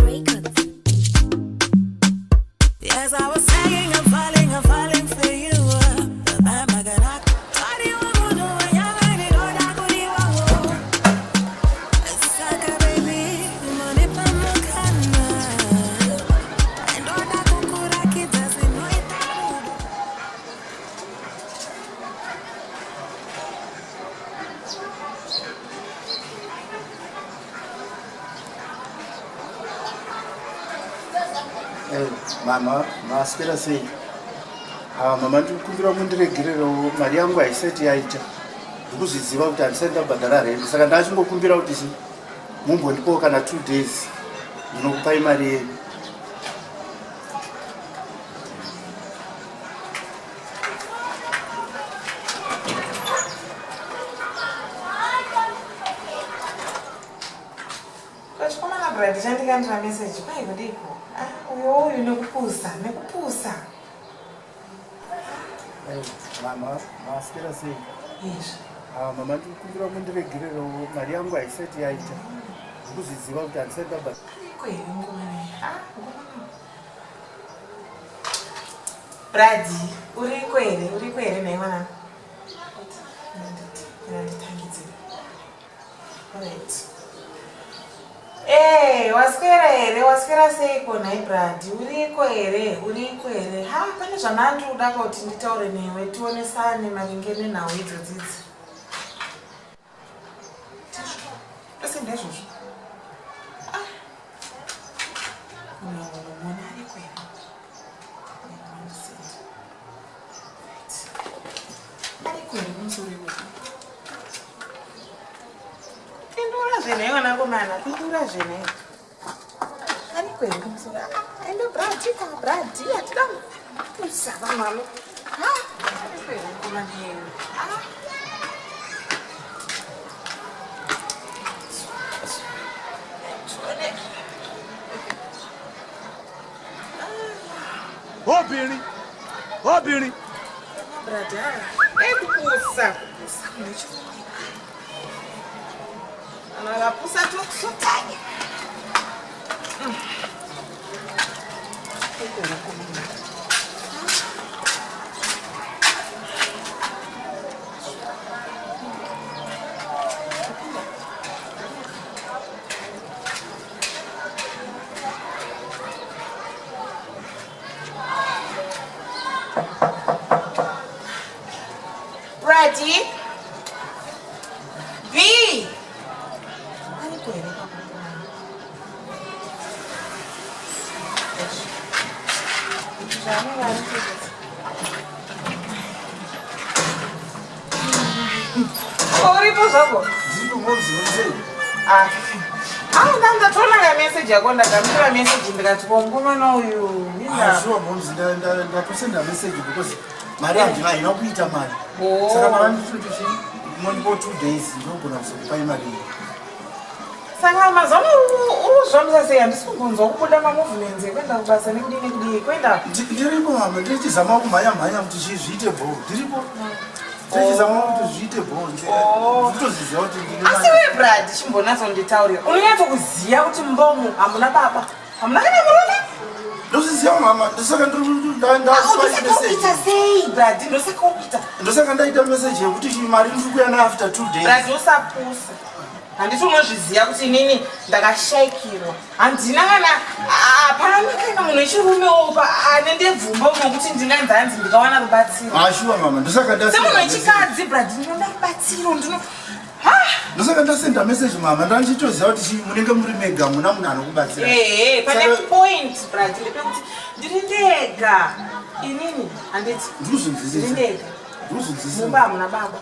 Records. Yes, I was saying I'm falling, I'm falling for you. But I'm gonna Saka baby, unonipa mukana. Ndoda kukurakidza zvinoita rudo. Mama, maswera sei? Ah, mama ndikukumbira mundiregererewo mari yangu haisati yaita. Ndikuzviziva kuti handisati ndabhadhara rent saka ndachingokumbira kuti chi mumbondipawo kana 2 days ndinokupai mari yenyu. Kachikomana Brad chandikandira message kwai kudiko? Ah, uyo uyu nekupusa, nekupusa. Eh, mama, maswera sei? Izvi. Ah, mama ndikukumbira mundiregererewo mari yangu haisati yaita. Ndikuzviziva kuti handisati ndabhadhara. Ariko here mukomana uyu? Ah, mukomana. Brad, uriko here? Uriko here nhai mwana? Nditangidze. Alright. Eh, waswera here? Waswera seiko nhai Brad? Uriko here? Uriko here? Ha, pane zvandandikuda kuti nditaure newe tionesane maringe nenhau idzodzi idzi. Tose ndezvozvo. Ah. Unomuona ariko here? Right. Ariko here kumusoro ikoko? Pindura zvenhai mwanakomana, pindura zvenhai. Ariko here kumusoro? Ah, ende Brad ka, Brad, hatida kupusa vanhu vano. Ha, ariko here mukomana here? Ah. Obìnrin, obìnrin. Brad, ah, ekupusa, kupusa mune chirume. Vanhu vakapusa tokusotanya. Brady? B. Ariko here papa? Uripo zvako? Ndiripo momzi sei? Ah. Ah, ndatoona ka message yako ndagamuchira message ndikati ko mukomana uyu. Ah, sure momzi ndatosenda message because mari handina haina kuita mari. Oh. Saka mara ndikuti chi mondipo 2 days ndinogona kuzokupai mari iyi. Saka mazuva ano uri kuzvambisa sei? Handisi kumbonzwa kubuda mamovements ekuenda kubasa nekudii nekudii kuenda. Ndiripo mama, ndirichizama kumhanya mhanya kuti chi zviite bho. Ndiripo. Ndirichizama kuti zviite bho. Oh. Ndikutozviziva kuti ndine Asi mari. we Brad chimbonyatsonditaurira. Unonyatsokuziva kuti mumba umu hamuna baba. Hamuna kana murume. Ndozviziva mama, ndosaka Ndosaka ndiri ukuita sei Brad? Ndosaka ukuita. ndosaka ndaita message yekuti chi mari ndiri kuya nayo after 2 days. Brad usapusa. Handiti unozviziva kuti inini ndakashaikirwa. Handina kana hapana kana munhu wechirume pa ane ndebvumba unokuti ndinganzi hanzi ndikawana rubatsiro. Ah, sure mama, ndosaka ndasenda Semunhu message. wechikadzi Brad ndinoda rubatsiro ndino Ha! Ndosaka ndasenda message mama, ndandichitoziva kuti chi munenge muri mega muna munhu anokubatsira. Ehe, pane Saka- point Brad ndepekuti ndiri ndega. Inini handiti ndiri Ndikuzvinzwisisa. ndega. Ndikuzvinzwisisa. Mumba hamuna baba.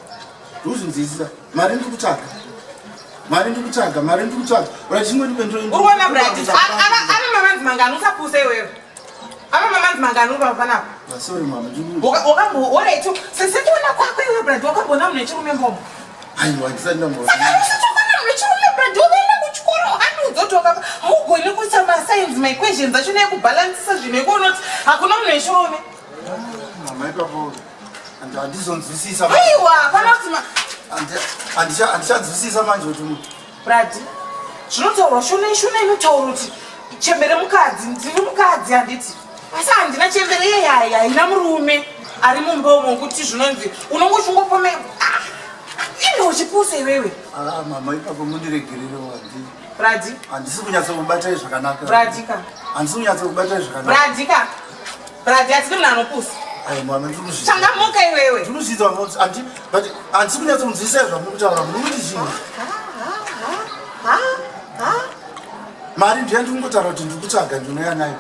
Ndikuzvinzwisisa. Mari ndiri kutsvaga. Mari ndiri kutsvaga, mari ndiri kutsvaga. Ura chimwe ndipe Uri kuona Brad ava mamanzi mangani usapuse iwewe. Ava mamanzi mangani uri panapa. Sorry mama, ndiri Wakambo alright sesekuona kwako iwe Brad wakamboona munhu wechirume mbomo. Aiwa, ndisati ndamboona. Saka usatokwana munhu wechirume Brad wakaenda kuchikoro wakandiudza kuti wakapa haugoni kuita masigns maequations acho nekubhalansisa zvinhu ekuona kuti hakuna munhu wechirume. Mama ipapo handizonzwisisa. Aiwa, hapana kuti Handichanzwisisa manje kuti Brad, zvinotaurwa shona ishona inotaura kuti Chembere mukadzi, ndiri mukadzi handiti. Asi handina chembere iye haina murume ari mumba umo kuti zvinonzi unonge uchingopome ah, ine uchipusa iwewe. Ah, mama ipapo mundiregererewo handi. Bradi. Handisi kunyatsokubatai zvakanaka. Bradi ka. Handisi kunyatsokubatai zvakanaka. Bradi ka. Bradi hatidi munhu anopusa. Ai mama ndiri kuzviita. Changamuka iwewe. Ndiri kuzviita mama handi but handisi kunyatsokunzwisisa zvamuri kutaura muri kuti chii? Ha ha. Mari ndiya ndiri kungotaura kuti ndiri kutsvaga ndinouya nayo.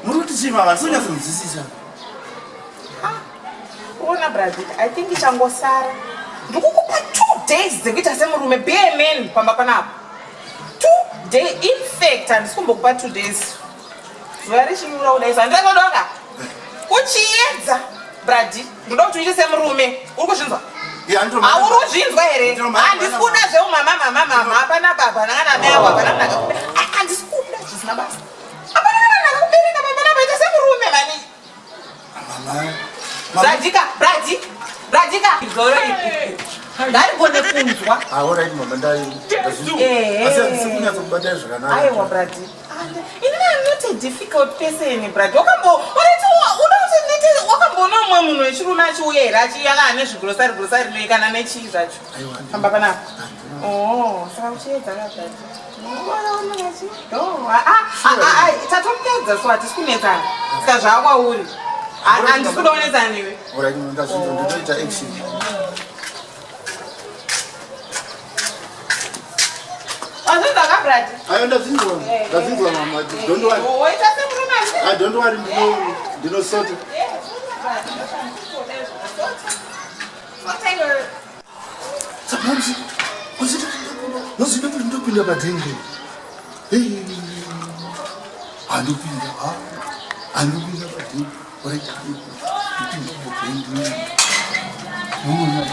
Muri kuti chii mama handisi kunyatsonzwisisa. Ona brother, I think ichangosara. Ndikukupa 2 days dzekuita semurume be a man pamba panapa. 2 day in fact handisi kumbokupa 2 days. Zuva richinyura kudai so handirakodoka. Kuchiedza bradi ndoda kuti uite semurume. Uri kuzvinzwa? Hauri kuzvinzwa here? Handisi kuda zveumama mama mama hapana baba hapana kana amai ako hapana munhu akakubereka. Handisi kuda zvisina basa. Hapana kana munhu akakubereka pamba panapa ita semurume mani. Bradika, Bradi, Bradika. Zoro iri. Ndarigone kunzwa. Ah, all right mama ndai. Eh. Asi handisi kunyatsokubata zvakanaka. Aiwa Bradi. Ini I'm not a difficult person Bradi. Wakambo, uriti uda kuti nditi wakamboona umwe munhu wechirume achiuya here achiuya ane zvigrosari grosari nei kana nechii zvacho. Famba panapa. Oh, saka uchiedza ka Bradi. Tatopedza so hatisi kunetsana. Saka zvakwauri. Handisi kuda kunetsana newe. Alright, ndinoita action. Wazvinzwa ka Brad? Ayo ndazvinzwa. Ndazvinzwa mama. Don't worry. Woita semurume I don't worry ndino ndinosota. Sota iwewe. Sometimes ndozvida kuti ndopinda padhenge. Handopinda ha. Handopinda padhenge. Alright, ndopinda padhenge. Unoona.